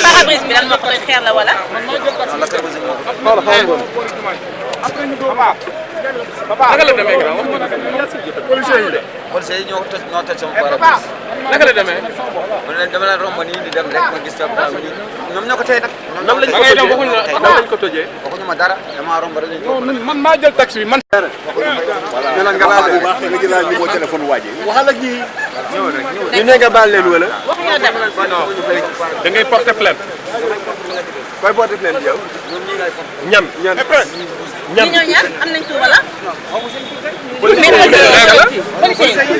pare-brise bi lan moo ko doon xeer la wala. naka la demee grand policiers yi ñoo toj sama pare-brise. naka la demee. dama leen romb nii di dem rek ma gis ñoom ñoo ko tey nag. ñoom lañ ko tojee waxuñu ma dara dama romb rek man maa jël taxi bi man. voilà nga laal bu baax nga jëlaat numéro téléphone waa ji waxal ak ñi ñu ne nga baal leen wala. wax nga dem da ngay porter plainte. koy porter plainte yow. ñan. ñi ñoo ñaan am nañ tur wala. policier yi